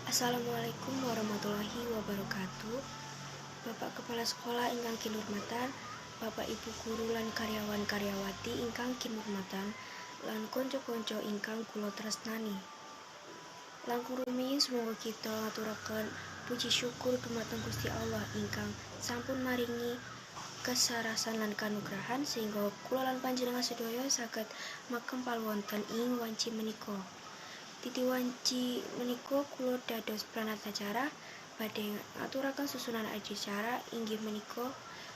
Assalamualaikum warahmatullahi wabarakatuh. Bapak Kepala Sekolah ingkang kinurmatan, Bapak Ibu guru lan karyawan karyawati ingkang kinurmatan, lan kanca-kanca ingkang kula tresnani. Langkung rumiyin, sumangga kita ngaturaken puji syukur dumateng Gusti Allah ingkang sampun maringi kesarasan lan kanugrahan sehingga kula lan panjenengan sedaya saged makempal wonten ing wanci menika. Titi wanci menika kula dados pranatacara badhe ngaturaken susunan adicara, inggih menika: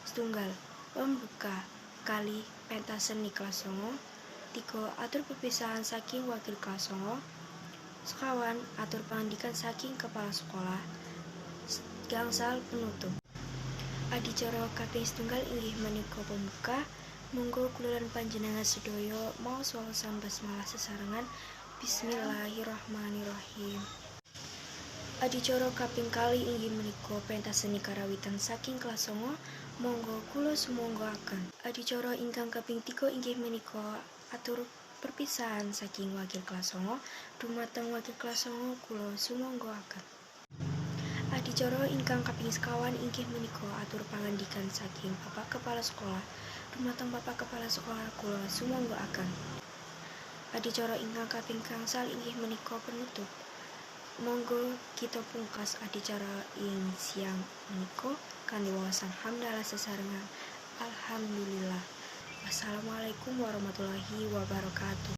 setunggal, pembuka, kalih, pentas seni kelas 9, tiga, atur perpisahan saking wakil kelas 9, sekawan, atur pangandikan saking kepala sekolah, gangsal, penutup. Adicara kaping setunggal inggih menika pembuka. Monggo kula lan panjenengan sedaya maos waosan basmalah sesarengan. Bismillahirrahmanirrahim. Adicara kaping kalih inggih menika pentas seni karawitan saking kelas 9. Monggo kula sumanggaaken. Adicara ingkang kaping tiga inggih menika atur perpisahan saking wakil kelas 9. Dumateng wakil kelas 9 kula sumanggaaken. Adicara ingkang kaping sekawan inggih menika atur pangandikan saking Bapak Kepala Sekolah. Dumateng Bapak Kepala Sekolah kula sumanggaaken. Adicara ingkang kaping gangsal inggih menika penutup. Monggo kita pungkas adicara ing siang menika kanthi waosan hamdalah sesarengan. Alhamdulillah. Wassalamualaikum warahmatullahi wabarakatuh.